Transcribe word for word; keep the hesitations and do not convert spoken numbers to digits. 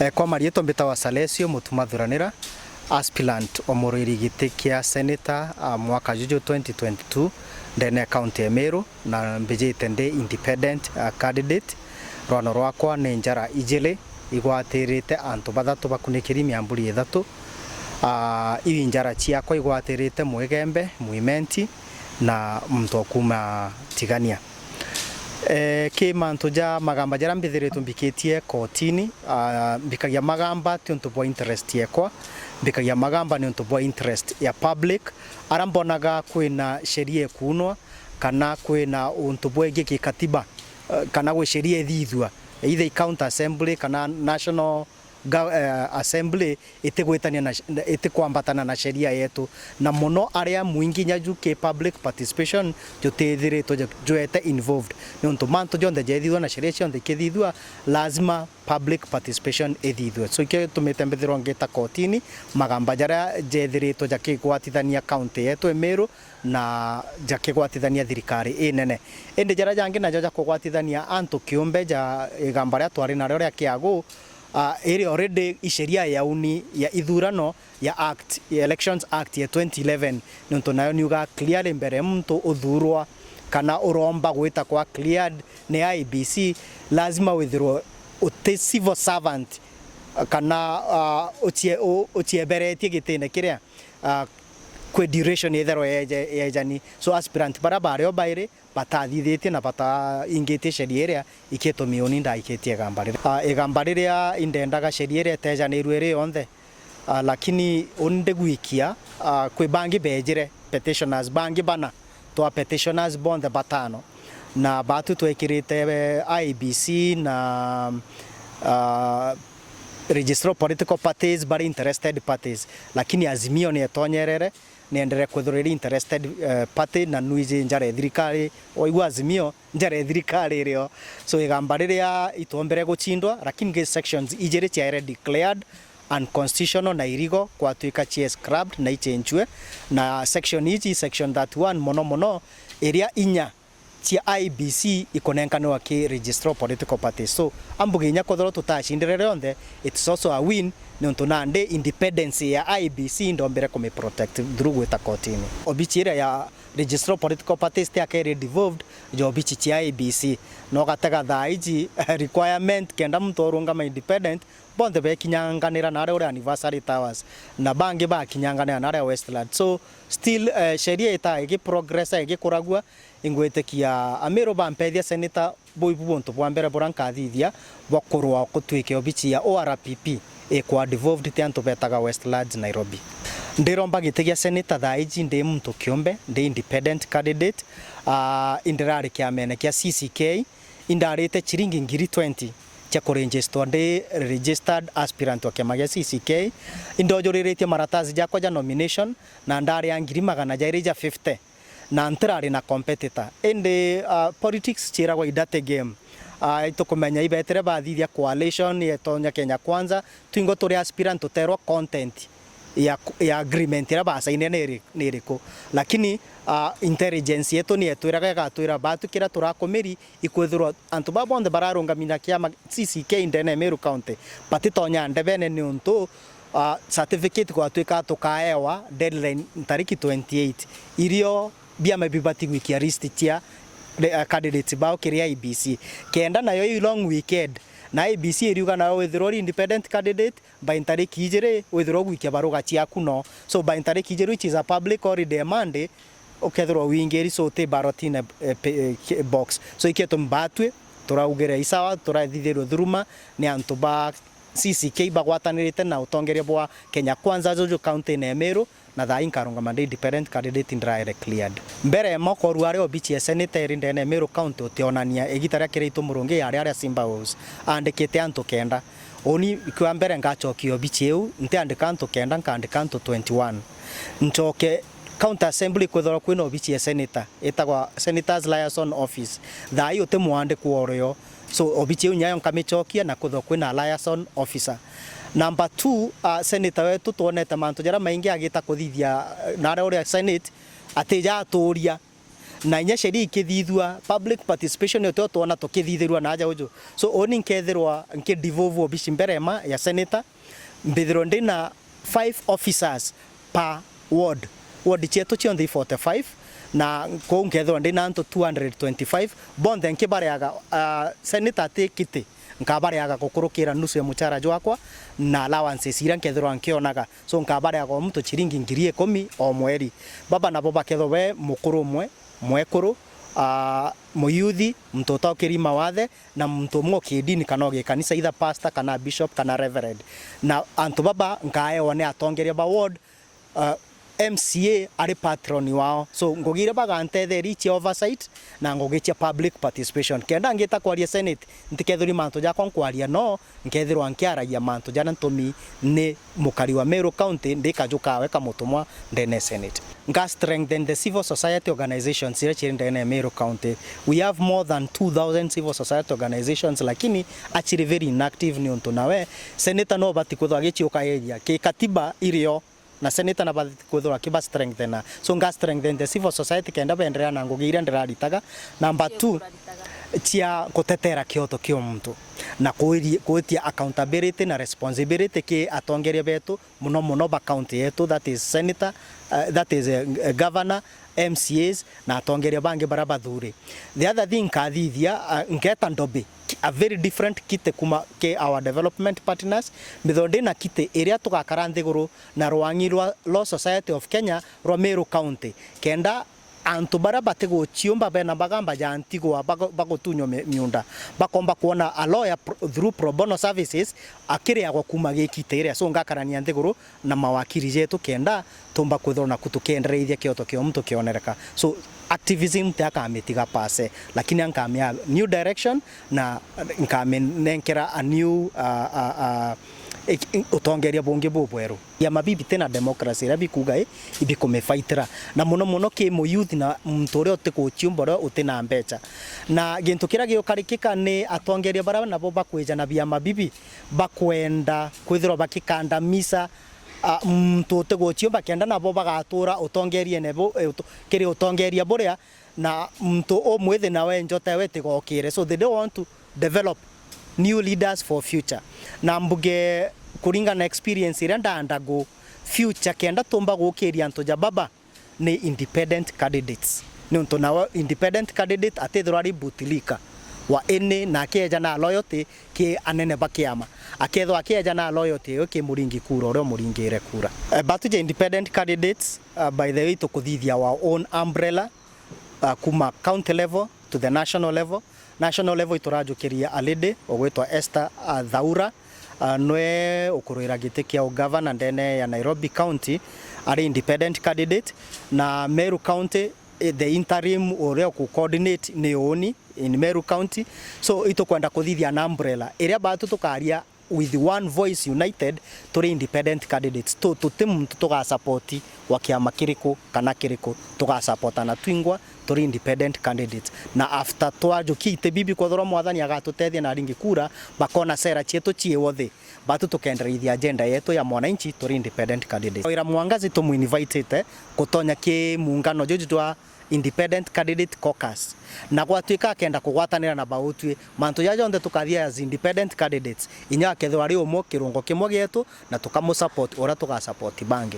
Eh, kwa marietwa mbitagwa Salesio Mutuma Thuranira, aspirant o muriri giti kia senator, ah, mwaka juju twenty twenty-two, ndene ya county ya Meru, na mbijite ndi independent, ah, candidate. Rwano rwakwa ni njara ijiri igwatirite antu bathatu bakunikiri miamburi ithatu. Ah, iu njara ciakwa igwatirite Mwigembe, Mwimenti, na muntu o kuuma Tigania. Eh, ki mantu ja magamba jaria mbithiritwe mbikitie kotini, ah, mbikagia magamba ti untu bwa interest yekwa, mbikagia magamba ni untu bwa interest ya public. Ara mbonaga kwina sheria ikunwa, kana kwina untu bwegie kikatiba, eh, kana gwi sheria ithithua, either i county assembly kana national ga-, eh, assembly itigwitania na, itikwambatana na sheria yetu, na mono aria mwingi nyaju ki public participation jutithiritwe ju-, jwete involved, niuntu mantu jonthe jethithua na sheria cionthe ikithithua, lazima public participation ithithue. So ikio gitumite mbithirwa ngita kotini magamba jaria jethiritwe jakigwatithania county yetu ya Meru na jakigwatithania thirikari inene. Indi jaria jangi najo jakugwatithania antu kiumbe ja igamba riria twari nario ria Kiagu, ah, iri already i sheria ya uni ya ithurano ya Act, ya Elections Act ya twenty eleven, niuntu nayo niugaa clearly mbere muntu uthurwa kana uromba gwita kwa cleared ni I E B C, lazima withirwe uti civil servant, kana, ah, ucie-, u-, ucieberetie gitine kiria, ah, kwi duration itherwa yeje-, yejani. So aspirant baria bario bairi batathithitie na bataingitie sheria iria ikitumi uni ndaikitie igamba riria. Ah, igamba riria indendaga sheria iria itejanirue iri yonthe. Ah, lakini uni ndigwikia, ah, kwi bangi bejire, petitioners bangi bana, twa petitioners bonthe batano, na batu twekirite, eh, I E B C na, ah, registrar political parties bari interested parties, lakini Azimio ni etonyerere, nienderee kwithirwa iri interested, eh, party, na nwiji njara ya thirikari. Waigua Azimio, njara ya thirikari irio. So igamba riria itwombere guchindwa, lakini ngi sections ijiri ciaere declared unconstitutional na illegal, kwatwika cie scrapped na ichenjue, na section iji, section thirty-one mono mono, iria inya cia I E B C ikunenkanirwa ki registrar political parties. So ambuge inya kwethirwa tutacindire rionthe, it's also a win, niuntu nandi independence ya I E B C ndombire kumiprotect through gwita kotini. Obichi iria ya registrar political parties ti akeri devolved ja obichi cia I E B C. Na ugatega thaa iji requirement kenda muntu urungama independent, bonthe bekinyanganira naria uri Anniversary Towers, na bangi bakinyanganira naria Westlands. So still, eh, sheria ita igiprogressa, igikuragua, ingwitikia Amiru bampethia senator, buu ibu buntu bwa mbere buria nkathithia bwa kurwa kutwike obichi ya O R P P ikwa devolved ti antu betaga Westlands Nairobi. Ndiromba giti gia senator thaa iji ndi muntu kiumbe, ndi independent candidate, ah, indirari kiamene kia C C K, indarite chiringi ngiri twenty cia kuregister ndi registered aspirant wa kiama gia C C K. Indojuriritie maratathi jakwa ja nomination na ndaria ngiri magana jairi ja fifty, na ntirari na competitor. Indi, ah, politics ciiragwa i dirty game. Ah, itukumenya ibetire bathithia coalition yetonya Kenya Kwanza, twingo turi aspirant tuterwa content ya, ya agreement iria basainire ni iri-, ni iriku. Lakini, ah, intelligence yetu ni yetwiraga, igatwira batu kiria turakumiri ikwithirwa antu baa bonthe bararungamia kiama C C K ndene ya Meru County batitonya ndebene niuntu, ah, certificate gwatwika tukaewa deadline ntariki twenty-eight, irio biama bibati gwikia list cia, eh, candidates bao kiri I E B C. Kenda nayo i long weekend, na I E B C iriuga nayo withirwa uri independent candidate, by ntariki ijiri withirwa ugwikia baruga ciaku no. So by ntariki ijiri, which is a public holiday Monday, ukethirwa wingiri, so uti ballot in a, eh, pe-, eh, ki-, box. So ikio tumbatwi, turaugire i sawa, turathithirwe thuruma ni antu ba C C K bagwatanirite na utongeria bwa Kenya Kwanza juju county-ini ya Meru, na thaa ii nkarungama ndi independent candidate ndiraere cleared. Mbere ya moko ruare obichi ya senator iri ndene ya Meru County utionania igita ria Kiraitu Murungi yari aria Simba House, andikite antu kenda. Uni kwa mbere ngachokia obichi iu, ntiandika antu kenda, nkaandika antu twenty-one. Nchoke county assembly kwithirwa kwina obichi ya senator, itagwa Senators Liaison Office. Thaa ii uti mwandikwa urio. So, obichi iu nyayo nkamichokia na kwithirwa kwina liaison officer. Number two, ah, senator wetu twonete mantu jaria maingi agita kuthithia, eh, naria uria senate atija aturia. Na inya sheria ikithithua, public participation nio twona tukithithirua na aja uju. So, uni nkethirwa nki devolve obici mbere ma ya senator, mbithirwa ndina five officers per ward. Ward cietu cionthe i forty-five, na kou nkethirwa ndina antu two hundred twenty-five, bonthe nkibareaga, ah, senator ati kiti, nkabareaga gukurukira nusu ya muchara jwakwa na allowances iria nkethirwa nkionaga. So, nkabareaga o muntu chiringi ngiri ikumi o mweri. Baba nabo bakethirwa be mukuru umwe, mwekuru, ah, muyuthi, muntu utaukiri mawathe, na muntu umwe o kidini kana o gikanisa, either pastor, kana bishop, kana reverend. Na antu baba nkaewa ni atongeria ba ward, ah, M C A ari patron wao. So, ngugi iria bagantetheria cia oversight na ngugi cia public participation. Kenda ngita kwaria Senate, ntikethirwa mantu jakwa nkwaria, no nkethirwa nkiaragia mantu jaria ntumi ni mukari wa Meru County, ndi kaju kawe ka mutumwa ndene ya Senate. Nga strengthen the civil society organizations iria ciri ndene ya Meru County. We have more than two thousand civil society organizations, lakini actually very inactive, niuntu nawe senator no ubati kwithirwa agiciukagiria ki katiba irio, na senator nabati kwithirwa akiba strengthena. So nga strengthen the civil society kenda benderea na ngugi iria ndiraritaga. Number two, cia gutetera kioto kia muntu na kwiri-, kwitia accountability na responsibility ki atongeria betu, muno muno ba county yetu, that is senator, uh, that is, uh, governor, M C As na atongeria bangi baria bathuri. The other thing nkathithia, uh, ngeta ndobi, a very different kiti kuma ki our development partners, mbithirwa ndina kiti iria tugakara nthiguru na rwang'i rwa Law Society of Kenya rwa Meru County, kenda antu baria batiguciumba bena magamba ja ntigwa bago-, bagutunywa mi-, miunda, bakomba kwona a lawyer pro-, through pro bono services akiriagwa kuma gikiti iria. So ngakarania nthiguru na mawakiri jetu kenda tumba kwithirwa naku tukiendereithia kioto kia muntu kionereka. So activism ti akamitiga pase, lakini ankamia new direction na nkamenenkera a new, uh, uh, uh, ik-, utongeria bungi bubweru. Biama bibi ti na democracy iria bikuga i, ibikumifaitira. Na muno muno ki muyuthi na muntu uria utikuciumba uria uti na mbeca. Na gintu kiria giukarikika ni atongeria baria nabo bakwija na biama bibi bakwenda kwithirwa bakikandamisa, a, muntu utiguciumba kenda nabo bagatura utongeriene bu-, e, uto-, kiri utongeria buria na muntu umwithi nawe njota ewe itigokire. So they don't want to develop new leaders for future. Na mbuge kuringana na experience iria nda undergo future kenda tumba gukiria antu ja baba ni independent candidates. Niuntu nawe independent candidate atithirwa ari bootlicker wa any na akieja na loyalty ki anene ba kiama. Akethwa akieja na loyalty iyo ki muringi kura uria umuringire kura. Eh, batu ja independent candidates, uh, by the way, tukuthithia our own umbrella, uh, kuma county level to the national level. National level iturajukiria a lady ugwitwa Esther, uh, Thaura, uh, nwe ukuruira giti kia ugavana ndene ya Nairobi County, ari independent candidate, na Meru County, eh, the interim uria uku coordinate ni uni in Meru County. So itukwenda kuthithia na umbrella iria batu tukaria with one voice united, turi independent candidates. Tu-, tuti muntu tugasapoti wa kiama kiriku kana kiriku, tugasapotana twingwa turi independent candidates. Na after twajukia iti bibi, kwethirwa Mwathani agatutethia na aringi kura, bakona sera cietu cii worthy, batu tukendereithia agenda yetu ya mwananchi turi independent candidates. Wira Mwangazi tumuinvitite gutonya ki muungano juju jwa Independent Candidate Caucus. Na gwatuika akenda kugwatanira na bautwi, mantu jaja jonthe tukathia as independent candidates, inya akethirwa ari umwe kirungo kimwe gietu, na tukamusupport uria tuga support bangi.